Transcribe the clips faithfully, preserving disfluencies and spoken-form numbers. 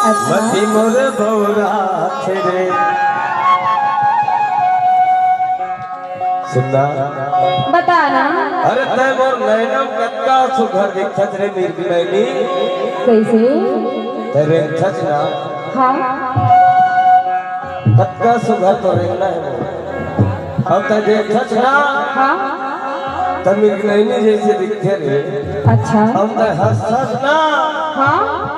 मती मोर बौरा थे रे। सुनना। बता ना। अरे तैं मोर नैनम कतका सुघर दिखत रे मिर्ग नैनी। कैसे? तैं रेंगथस ना। हाँ। कतका सुघर तो रेंगना हे मोर। अब तैं देखथस ना। हाँ। त मिर्ग नैनी जैसे दिखथे रे। अच्छा। अब तैं हंसथस ना। हाँ।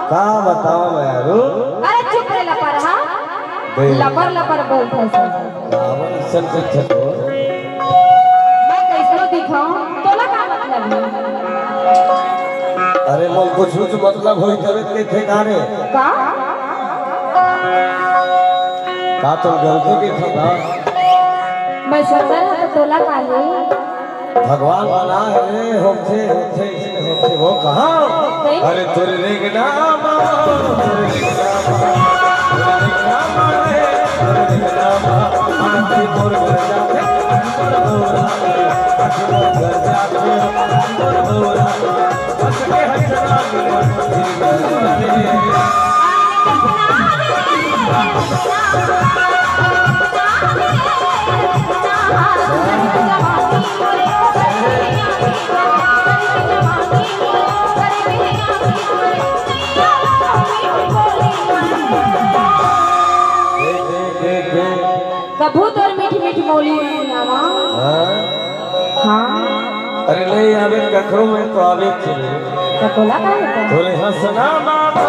का बताओ मैं यारू। अरे चुप रे लपर, हाँ? बे। लपर लपर बोलथस। रावण सन कुछ तो। मैं कैसनो दिखाऊं? तोला का मतलब है? अरे मोर कुछ कुछ मतलब होई तबे के ठिकाने। का? का तो गलती के ठिकाने। मैं सुंदर हूँ तो तोला का ले? भगवान मना हे रे, होथे, होथे, इसने होथे, वो कहाँ? नहीं। अरे तोरे रेंगना मा, तोरे रेंगना मा, तोरे रेंगना मा रे, तोरे रेंगना मा, आंधी मोर घर जाथे, मोर बौरा रे, आंधी मोर घर जाथे, मोर बौरा रे, हंस के हंसना रे, मोर बौरा रे। कभू तोर मीठ मीठ बोली नहीं आवा। हाँ? हाँ। अरे नहीं आवे कखरो में तो आवे चले। तो तोला का होता? तोरे हंसना माधो।